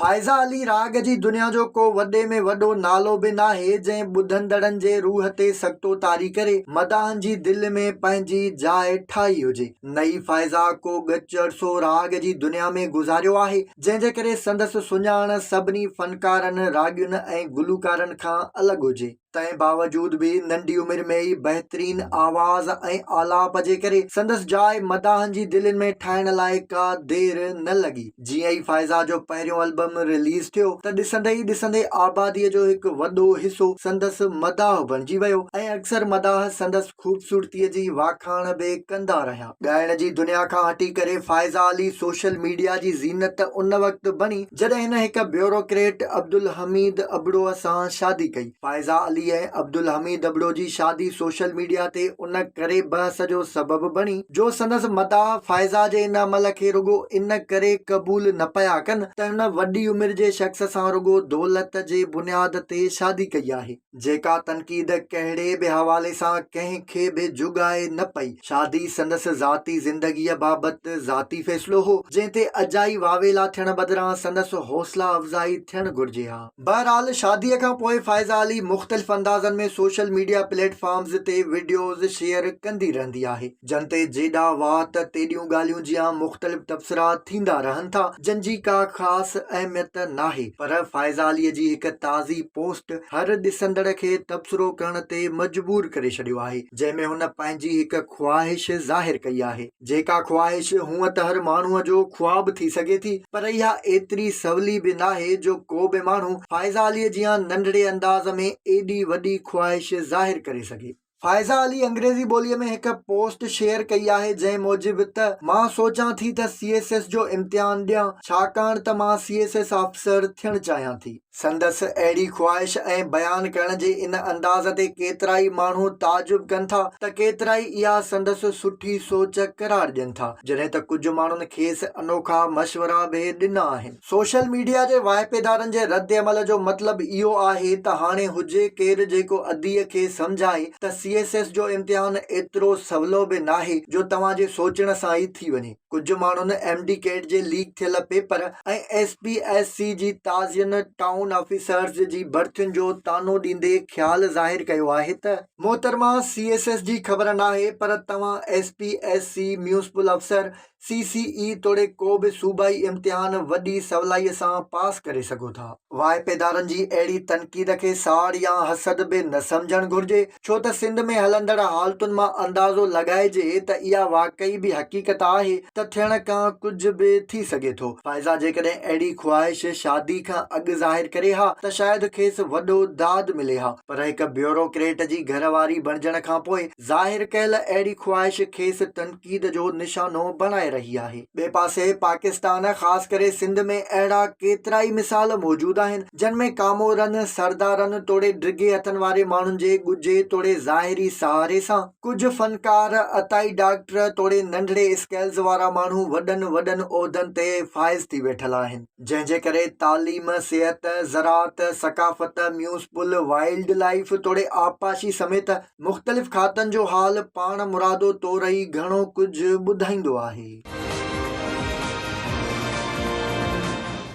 فائزه علي راڳ جي دنيا جو ڪو وڏي ۾ وڏو نالو به ناهي جنهن ٻڌندڙن جي روح تي سڪتو طاري ڪري مداحن جي دل ۾ پنهنجي جاء ٺاهي هجي. نه ئي فائزه ڪو ڳچ عرصو راڳ جي دنيا ۾ گذاريو آهي جنهن جي ڪري سندس سڃاڻ سڀني فنڪارن، راڳين ۽ گلوڪارن کان الڳ هجي. تنهن باوجود به ننڍي عمر ۾ ئي بهترين آواز ۽ آلاپ جي ڪري سندس جاء مداحن جي دلين ۾ ٺاهڻ لاء ڪا دير نه لڳي. جيئن ئي فائزه جو پهريون البم رليز ٿيو ته ڏسندي ئي ڏسندي آبادي جو هڪ وڏو حصو سندس مداح بڻجي ويو ۽ اڪثر مداح سندس خوبصورتي جي واکاڻ به ڪندا رهيا. ڳائڻ جي دنيا کان هٽي ڪري فائزه علي سوشل ميڊيا جي زينت ان وقت بڻي جڏهن هن هڪ بيوروڪريٽ عبدالحميد ابڙو سان شادي ڪئي. فائزه علي ۽ عبدالحميد ابڙو جي شادي سوشل ميڊيا تي ان ڪري بحث جو سبب بڻي جو سندس مداح فائزه جي ان عمل کي رڳو ان ڪري قبول نه پيا ڪن ته هن وڏي عمر جي شخص سان رڳو دولت جي بنياد تي شادي ڪئي آهي. جيڪا تنقيد ڪهڙي به حوالي سان ڪنهن کي به جڳائي نه پئي. شادي سندس ذاتي زندگيء بابت ذاتي فيصلو هو، جنهن تي اجائي واويلا ٿيڻ بدران سندس حوصلا افزائي ٿيڻ گهرجي ها. بهرحال شاديء کان پوء فائزه علي مختلف اندازن ۾ سوشل ميڊيا پليٽ فارمز تي وڊيوز شيئر ڪندي رهندي آهي. جن تي جيڏا وات تيڏيون ڳالهيون جيان مختلف تبصرا ٿيندا رهن ٿا جن جي ڪا خاص اهميت ناهي پر فائزه علي جي هڪ تازي پوسٽ هر ڏسندڙ کي تبصرو ڪرڻ تي مجبور ڪري ڇڏيو آهي جنهن ۾ هن پنهنجي هڪ خواهش ظاهر ڪئي آهي جيڪا خواهش هونء ته هر ماڻهو جو خواب ٿي سگهي ٿي پر اها ايتري سولي به ناهي جو ڪو به ماڻهو فائزه علي جيان ننڍڙي انداز ۾ ايڏي وڏي خواهش ظاهر ڪري سگهي. فائزه علي انگريزي ٻوليء ۾ هڪ پوسٽ شيئر ڪئي آهي جنهن موجب ته مان سوچان ٿي ته سي ايس ايس جو امتحان ڏيان ڇاڪاڻ ته مان سي ايس ايس آفيسر ٿيڻ چاهيان ٿي. سندس اهڙي خواهش ۽ بيان ڪرڻ جي ان انداز تي ڪيترائي ماڻهو تعجب ڪن ٿا ته ڪيترائي اها سندس سٺي سوچ قرار ڏين ٿا جڏهن ته ڪجهه ماڻهن کيس انوکا مشورا به ڏنا آهن. سوشل ميڊيا جي واهپيدارن جي ردعمل جو مطلب اهو آهي ته هاڻي هجي ڪير جيڪو اديء کي سمجهائي ته سي ايس ايس جو امتحان ايترو سولو به ناهي جو توهان جي سوچڻ سان ئي ٿي وڃي. ڪجهه ماڻهن ايم ڊي ڪيٽ جي ليڪ ٿيل paper ۽ S P S C جي تازين ٽائون آفيسرز جي ڀرتين جو طعنو ڏيندي خيال ظاهر ڪيو آهي ته محترمه سي ايس ايس جي خبر ناهي پر توهان S P S C municipal افسر سي سي اي توڙي ڪو به صوبائي امتحان وڏي سولائيء سان پاس ڪري سگهو ٿا. واهپيدارن جي اهڙي تنقيد کي ساڙ يا حسد به نه سمجهڻ گهرجي، ڇو ته سنڌ ۾ هلندڙ حالتن مان اندازو لڳائجي ته اها واقعي به حقيقت آهي ته ٿيڻ کان ڪجهه به ٿي سگهي ٿو. فائزه جيڪڏهن اهڙي خواهش شادي کان اڳ ظاهر ڪري ها ته شايد کيس وڏو داد ملي ها، پر هڪ بيوروڪريٽ جي گهر واري بڻجڻ کانپوء ظاهر ڪيل اهڙي خواهش کيس تنقيد جو نشانو بڻائي رهي آهي. ٻئي پاسي پاڪستان خاص ڪري سنڌ ۾ اهڙا ڪيترائي مثال موجود آهن جن ۾ ڪامورن، سردارن توڙي ڊگهي هٿن واري ماڻهن جي ڳجهي توڙي ظاهري سهاري سان ڪجهه فنڪار، عطائي ڊاڪٽر توڙي ننڍڙي اسڪيلز وارا ماڻهو وڏن وڏن عهدن تي فائز ٿي ويٺل آهن. جنهن جي ڪري تعليم، صحت، زراعت، ثقافت، ميونسپل، وائلڊ لائيف توڙي آبپاشي سميت مختلف کاتن جو حال پاڻ مرادو طور ئي گهڻو ڪجهه ٻڌائيندو آهي.